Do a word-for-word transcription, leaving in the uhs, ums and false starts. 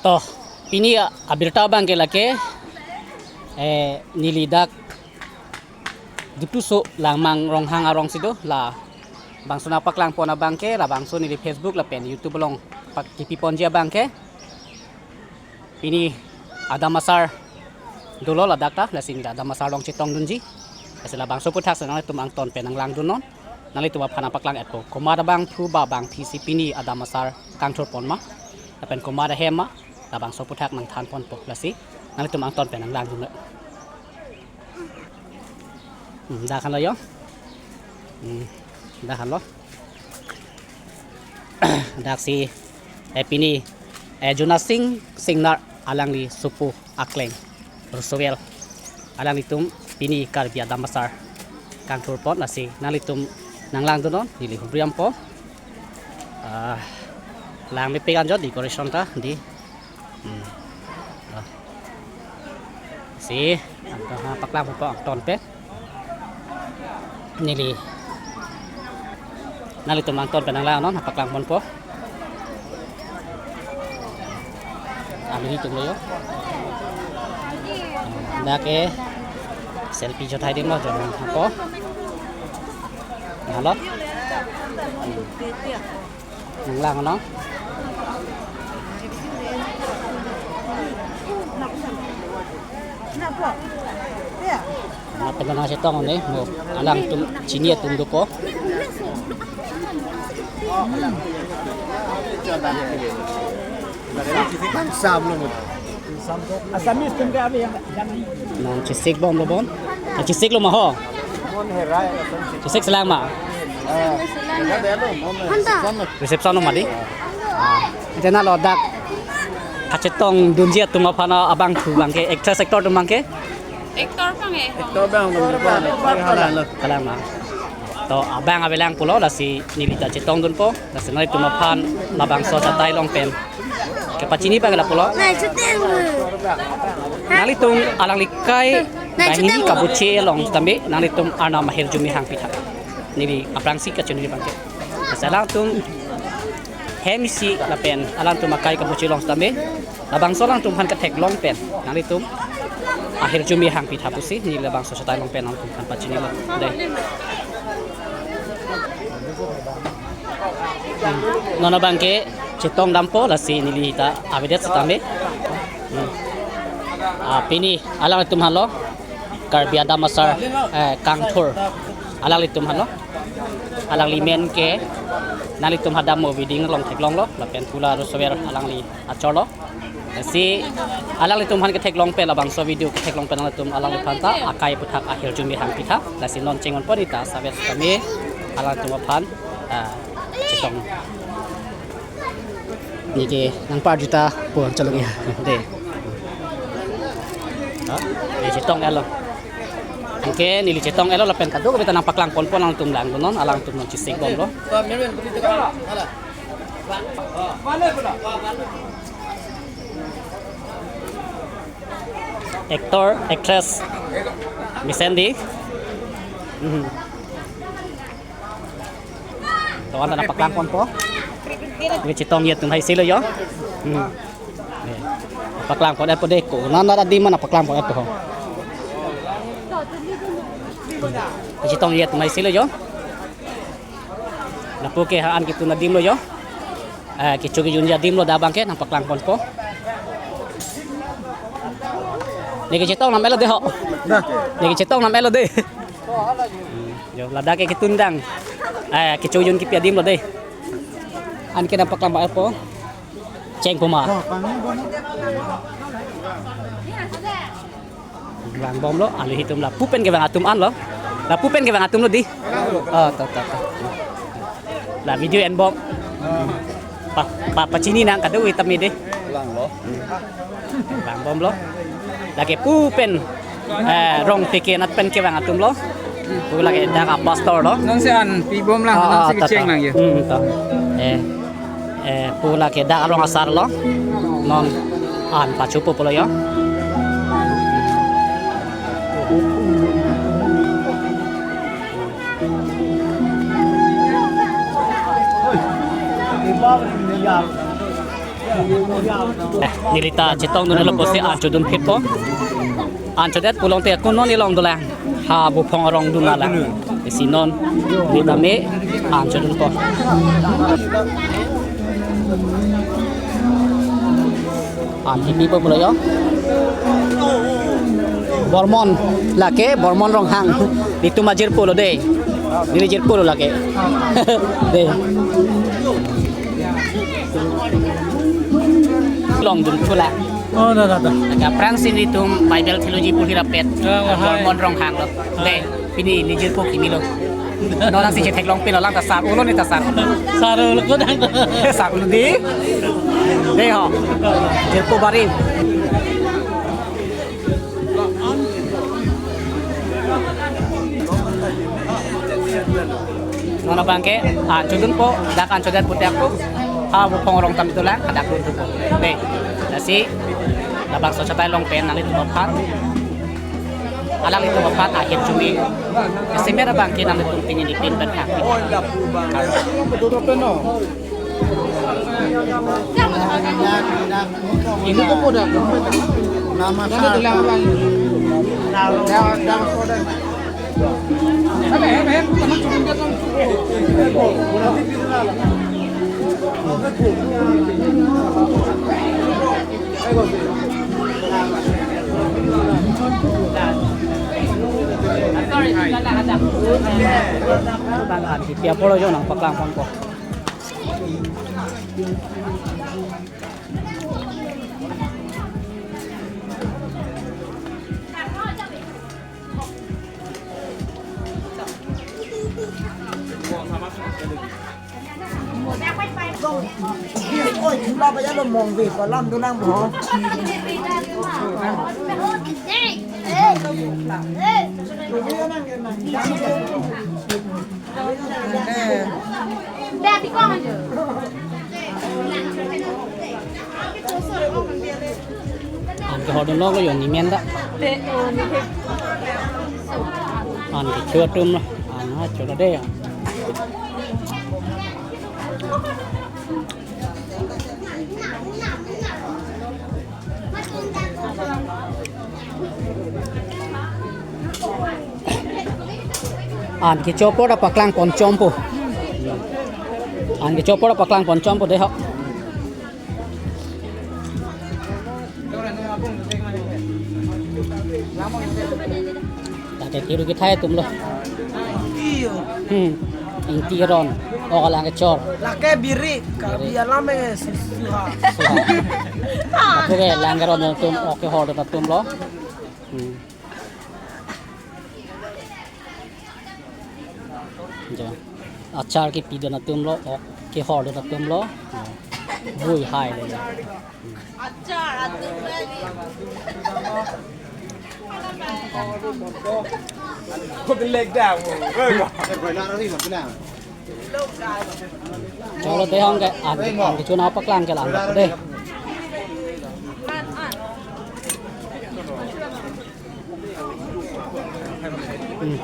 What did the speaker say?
To, pini abirta abangke lake, eh, neli dak Dipluso Langmang Ronghang arong si do, labangso nangpaklang pon abangke, labangso neli Facebook lapen YouTube along pak-, kipi ponji abangke. Pini Adam Asar dolo ladak ta, lasi neli Adam Asar along chetong dunji. Lasi labangso aphuthak si nanglitum angton pen nanglang dunnon. Nanglitum aphan nangpaklang etpo. Komat abangphu ba abangpi si pini Adam Asar kangthur pon ma, lapen komat ahem ma, labangso aphuthak nangthan ponpo. Lasi nanglitum angton pen nanglang dunnon. Hmm, dak henlo yo. Hmm, dak henlo. Dak si, eh, pini, eh, Juna Sing Singnar alangli sopo akleng Rosovel, alanglitum pini Karbi Adam Asar kangthur pon, lasi nanglitum nanglang dunnon, neli hubri ampo. Ah, lang mepik anjo decoration ta di. Hmm. Ah. Si, angton ha paklang ponpo angton pen. Neli. Nanglitum angton pen nanglang non, paklang ponpo. Aluhitum lo yo. Dak ke selfie chot hai dim lo, jong apo. Nalo. Nanglang non. Nangpaklang chetong ne, mo alangtum chini atum dopo. Assamese tum ke abhi. Nangchesik bomlo bon. Nangchesik lo ma ho. Chesik selang ma. Reception lo ma di. Ah, ante nalo dak kachetong dunji atum aphan abangphu abangke, actress actor atum abangke. Actor abang eh. Actor abang, actor abang. Kalang ma. To abang avelang pulo, lasi neli ta chetong dunpo, lasi nanglitum aphan labangso achatai along pen kepachini abang la pulo. Nai chuting. Nanglitum alangli akai, nai banghini chuting kabuche along tame, nanglitum arnam ahirjume hang pitha. Neli aphrangsi kachini abangke. Lasi alangtum hem isi lapen alangtum akai kabuche along tame, labangso alangtum aphan ketheklong pen nanglitum ahirjume hang pitha pusi neli labangso achatai along pen nanglitum aphan pachini lo dei. Hmm. Non abangke chetong dampo, lasi neli ta avedet setame. Hmm. Ah, pini alangtum henlo Karbi Adam Asar, eh, kangthur alanglitum henlo. Alangli men ke nanglitum hadak mo video along theklonglo, lapen pu la Rosovel alangli achor lo. Lasi alanglitum aphan ketheklong pen, labangso video ketheklong pen nanglitum alangliphan ta akai aphuthak ahirjume hang pitha. Lasi non chinghon pon ta savet kami alangtum aphan, ah, chetong. Neke nangpar juta pon chalok ya. Dei. Ha? Neli chetong etlo. Anke neli chetong etlo lapen kadokave ta nangpaklang ponpo, alangtum lang non, alangtum non chesik bomlo. Actor, actress, mesen di. Hmm. To anta nangpaklang ponpo. Neli chetongji atum hai si lo yo. Hmm. Eh, paklang pon etpo dei ko. Nana adim ma nangpaklang pon etpo ho. Neli chetongji atum hai si lo yo. Lapu ke ha-an ketun adim lo yo. Eh, kecho kejunji adim lo dak abangke nangpaklang ponpo. Neke chetong nam etlo dei ho. Neke chetong nam etlo dei. Hmm, yo, ladak ke ketun dang. Eh, kecho kejun kipi adim lo dei. Anke nangpaklang pon etpo. Cheng puma. Vang bomlo, aluhitum lapu pen kevang atum anlo. Lapu pen kevang atum lo dei. Oh, to, to, to. La video en bom. Pa, pa, pachini nang kadokave tame dei. Vang bomlo. Lake pu pen, eh, rong peke nat pen kevang atum lo. Pu lake dak a-pastor lo. Non si an pi bomlang, ah, non si ah, ta, kecheng ta lang yo. Hmm, to. Eh, eh, pu lake dak arong asar lo. Non an pachupo pulo yo. Eh, nelita chetongdunlo pusi an chodun phitpo. An chodet pulote ako non ilong dolang. Ha buphong arong dun alang. Isi non nelita me an chodunpo. An pipipo pulo yo. Bormon lake, Bormon Ronghang. Nelitum ajirpo lo dei. Neli jirpo lo lake. Dei. Longdun thulang. Oh, da, da, da. Lake aphrangsi nelitum Bible theology purhi rapet. Oh, hai. Bormon Ronghang lo. Dei, pini neli jirpo kimi lo. Non nangsi chetheklong pin lo lang ta sar-ulo ne ta sar. Sar-ulo ko dang. Sar-ulo dei. Dei ho. Jirpo bari. Non abangke an chodunpo, dak an chodet pute ako. Ha buphong arong tam dolang, hadak dun thupo. Dei, lasi labangso achatai along pen nanglitum aphan, alanglitum aphan ahirjume. Kesemet abangke nanglitum pini neli pin pen hak. Ini ko podak. Nama sa. Bang an pipi apor lo jo nangpaklang ponpo. Oi, chula ba ya lo mong ve, pa lam do nang bo. An kehor dun lok lo yo ni men da. An kecho atum lo. An ha cho lo dei. An kecho apor ta paklang pon chompo. An kecho apor ta paklang pon chompo dei ho. Tate tiru kethai atum lo. Iyo. Hmm. Ingti ron. Oh, kalang kechor. Lake biri, Karbi alam e si suha. Suha. Tate ke lang keron atum, ok kehor dun atum lo. Hmm. Jo. Achar kepi dun atum lo, ok kehor dun atum lo. Bui hai lo. Achar atum lagi. Put the leg down. There you go. Cholo dei hong ke, an, an kecho nangpaklang ke lang dei. Hmm.